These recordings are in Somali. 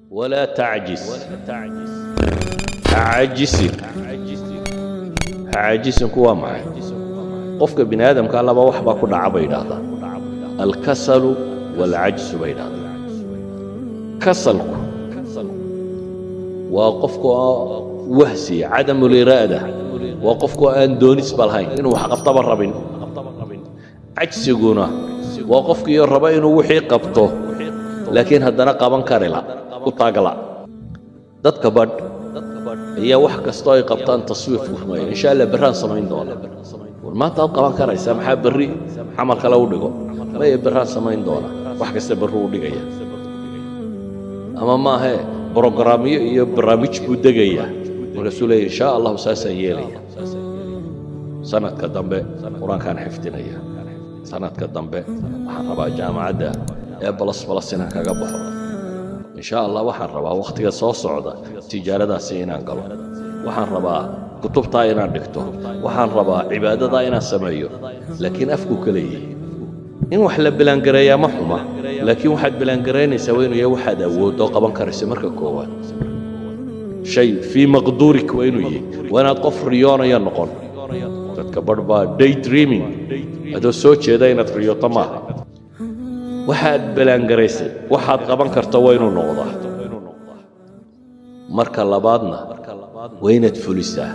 Walaa tacjis, ha caajisin. Ha caajisinku waa maxay? Qofka bini aadamka laba wax baa ku dhaca bay yidhaahdaan: alkasalu waalcajsu bay yidhahdaan. Kasalku waa qofka wahsiya, cadamu liraada, waa qofku aan doonisba lahayn inuu wax qabtaba rabin. Cajsiguna waa qofkiio raba inuu wixii qabto, laakiin haddana qaban karila u taagla. Dadka badh ayaa wax kastoo ay qabtaan taswiif ku rumaya: "Insha Allah, berraan samayn doona." War, maanta aad qaban karaysaa, maxaa berri camal kale u dhigo? Maya, berraan samayn doona. Wax kasta berri u dhigaya, ama maahee brogaraamyo iyo barnaamij buu degayaa. Markaasuu leeya, "Insha Allahu saasaan yeelaya, sanadka dambe Qur-aankaan xifdinaya, sanadka dambe waxaan rabaa jaamacadda ee plus plus inaan kaga baxo, insha Allah waxaan rabaa wakhtiga soo socda tijaaradaasi inaan galo, waxaan rabaa kutubtaa inaan dhigto, waxaan rabaa cibaadadaa inaan sameeyo." Laakiin afkuu ka leeyahay. In wax la plan gareeyaa ma xuma, laakiin waxaad plan garaynaysaa waa inuu yahay waxaad awoodoo qaban karayso. Marka koowaad, shay fii maqduurik waa inuu yahay. Waa inaad qof riyoonaya noqon. Dadka barh baa day dreaming, adoo soo jeeda inaad riyooto maaha. Waxaad plan garaysay waxaad qaban karto waa inuu noqdaa. Marka labaadna, waa inaad fulisaa.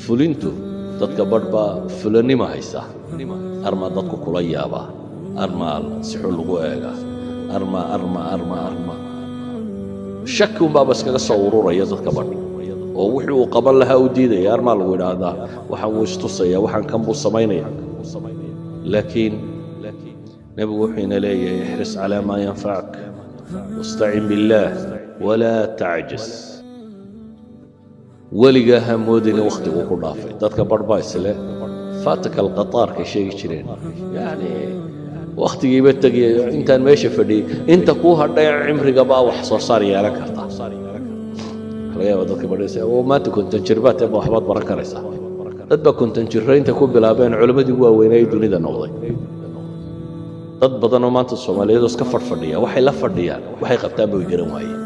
Fulintu, dadka barh baa fulanima haysaa. Armaa dadku kula yaabaa, armaa si xun lagu eegaa, arma arma arma arma shaki unbaaba iskaga soo ururaya dadka badh, oo wixii uu qaban lahaa u diidaya. Armaa lagu idhaahdaa, waxaan wuu istusaya, waxaan kan buu samaynaya. Laakiin Nebigu wuxuu ina leeyahay: احرص على ما ينفعك واستعن بالله ولا تعجز. Weligaa ha moodina wakhtiguu ku dhaafay. Dadka barh baa isle فاتك القطار kay sheegi jireen, yacni wakhtigiiba tegayo intaan meesha fadhiyey. Inta kuu hadhay cimrigabaa wax soo saar yeelan karta. Waxa laga yaaba dadka badhaysa oo maanta 50 jir baad ba waxbaad baran karaysaa. Dad baa 50 jirro inta ku bilaabeen culammadii ugu waaweynay dunida noqday. Dad badan oo maanta Soomaaliyeed oo iska fadhfadhiya, waxay la fadhiyaan, waxay qabtaan bay garan waayeen.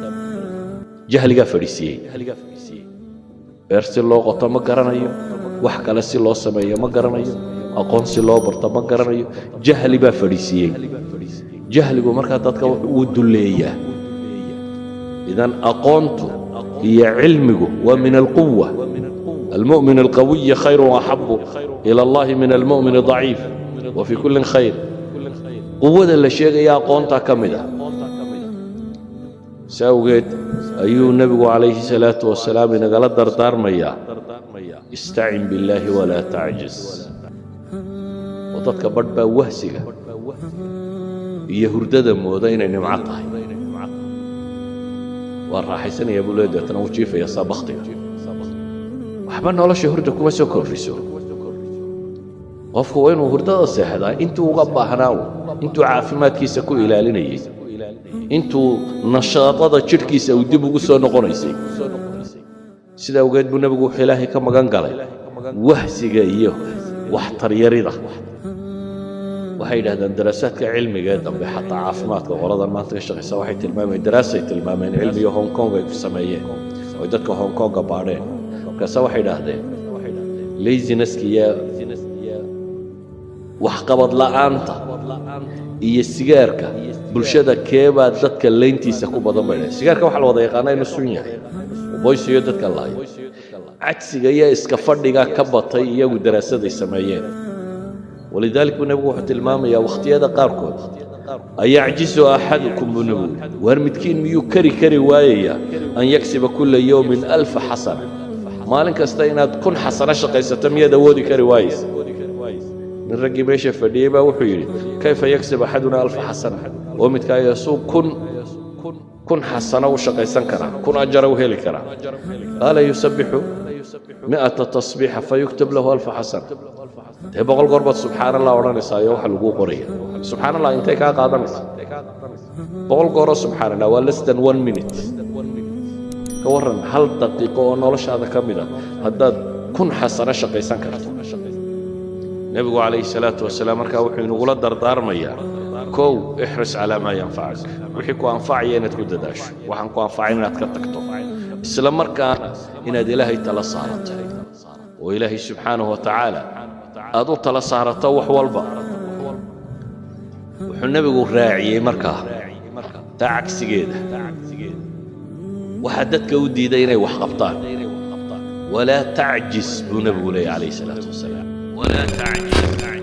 Jahligaa fadhiisiiyey. Beer si loo qoto ma garanayo, wax kale si loo sameeyo ma garanayo, aqoon si loo barto ma garanayo. Jahli baa fadhiisiiyey. Jahligu markaa dadka wuu dulleeyaa. Idan aqoontu iyo cilmigu waa min alquwa. المؤمن القوي خير وأحب إلى الله من المؤمن الضعيف وفي كل خير. Quwada la sheegaya aqoontaa ka mid ah. Si awgeed ayuu Nebigu calayhi salaatu wasalaam inagala dardaarmayaa: استعن بالله ولا تعجز. Oo dadka badh baa wahsiga iyo hurdada mooda inay nimco tahay. Waa raaxaysanaya buu lee, deetana wuu jiifaya saa baktiga. Waxba nolosha hurda kuma soo kordhiso. Qofku waa inuu hurdada seexdaa intuu uga baahnaa, intuu caafimaadkiisa ku ilaalinayey, intuu nashaadada jidhkiisa uu dib ugu soo noqonaysay. Sida awgeed buu Nebigu wuxuu Ilaahay ka magan galay wahsiga iyo waxtaryarida. Waxay yidhahdaan daraasaadka cilmiga ee dambe, xataa caafimaadka qoladan maanta ka shaqaysa waxay tilmaameen, daraasay tilmaameen cilmiga Hong Kong ay ku sameeyeen oy dadka Hong Konga baadheen. Markaase waxay idhaahdeen laziness ka iyo waxqabad la'aanta iyo sigaarka bulshada keebaa dadka layntiisa ku badan bay dhahen. Sigaarka waxaa la wada yaqaanaa inuu sun yahay, boysiyo dadka laayo. Cajsiga iyo iska fadhiga ka batay iyagu daraasaday sameeyeen. ولذلك buu Nebigu wuxuu tilmaamayaa wakhtiyada qaarkood: أيعجز أحدكم, buu Nebigu yidhi, waar midkiin miyuu kari kari waayayaa أن يكسب كل يوم ألف حسنة? Maalin kasta inaad 1000 xasano shaqaysato miyaad awoodi kari waayeysa? Nin raggii meesha fadhiyey baa wuxuu yidhi: كيف يكسب أحدنا ألف حسنة? Oo midkaa suu 1000 xasano u shaqaysan karaa, 1000 ajara u heli karaa? قال: يسبح 100 تسبيحة فيكتب له 1000 حسنة. Dee 100 goor baad subxaan Allah odhanaysaa iyo waxa laguu qoraya. Subxaan Allah intay kaa qaadanaysa? 100 gooroo subxaan Allah waa less than one minute. Ka warran hal daqiiqo oo noloshaada ka mid a haddaad 1000 xasano shaqaysan karto? Nebigu calayhi salaatu wasalaam markaa wuxuu inagula dardaarmayaa Kow, احرص على ما ينفعك, wixii ku anfacaya inaad ku dadaasho, waxaan ku anfacayn inaad ka tagto, isla markaana inaad Ilaahay tala saarato oo Ilaahay subxaanahu wa tacaala aad u tala saarato wax walba. Wuxuu Nebigu raaciyey markaa taa cagsigeeda, waxaa dadka u diiday inay wax qabtaan. ولا تعجز buu Nebigu leeyay, calayhi salaatu wasalaam, ولا تعجز.